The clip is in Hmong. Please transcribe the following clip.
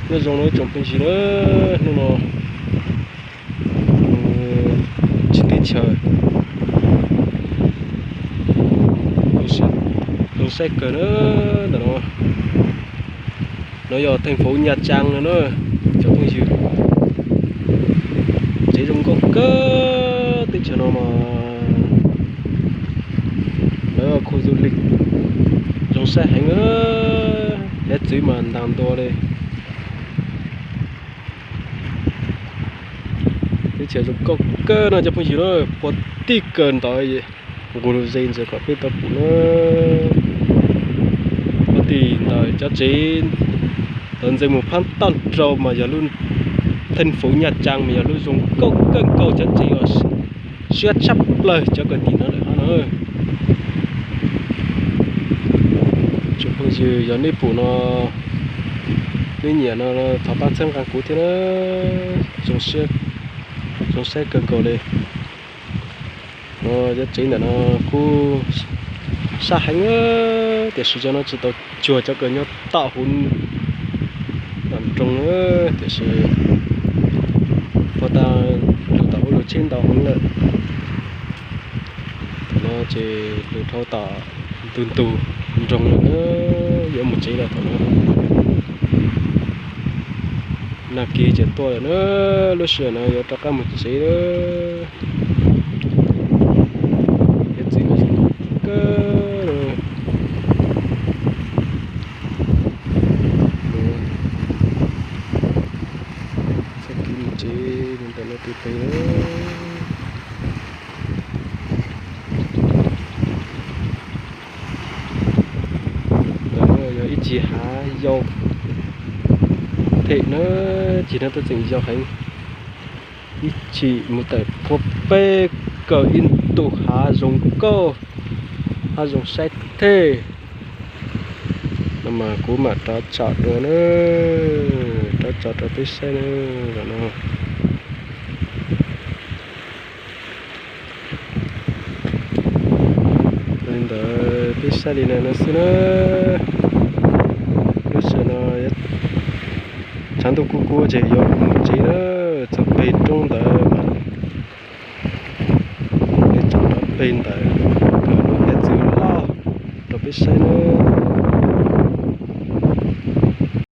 Nyob zoo na tsoom phooj ywg na, hnub no tsis teb chaws zoo saib kawg na. Ntawm no, no yog theej fauv Nyaj Tsaan no na cov phooj ywg. Tsev zoo nkauj kawg, teb chaws no mas lawv khu du lịch zoo saib heev na, hiav txwv mas ntas ntua li. Teb chaws zoo nkauj kawg no cov phooj ywg na, puag tim kawg ntawd nqus lus ze ntxiv kom peb tau pum na. Puag tim ntawm cov tsev ntawd ntxiv mus phab toj rau mas yog lub theej fauv Nyaj Tsaan mas yog lub zoo nkauj kawg nkaus, cov tsev uas siab tshaj plaws cov kwv tij no lawm hab na. Tsoom phooj ywg yog nej pum no, nej nyiam no thov pab txhawb nqa kuv thiab na, zoo saib kawg nkaus li. No cov tsev ntawm no kuj sab heev, tiam sis cov no tsis tau cuag cov kws nyob tom hauv nroog, tiam sis puag ta lug tom hauv lug tsheb ntau heev lawm. Thaum no ces lug dhau tom ntug ntug nroog lawm, yuav mus tsev lawm thaum no. Nag kis ces tuaj lawm na, lub sij hawm no yuav rov qab mus tsev lawm. Hiav txwv zoo kawg. Txoj kev mus tsev mus ntawm no tiv tes. Ntawm no yog ib chim hav yau them na, chim no tuaj tseem yau heev. Ib chim mus tawm puag peb kawm ib ntu hav zoo nkauj, hav zoo saib thej. No mas kuv mam rov tsom dua na, rov tsom rau peb saib na, zaum no. Li ntawd peb saib li no xwb na. Lub sij hawm no tshav ntuj kub kub ces yuav mus tsev na.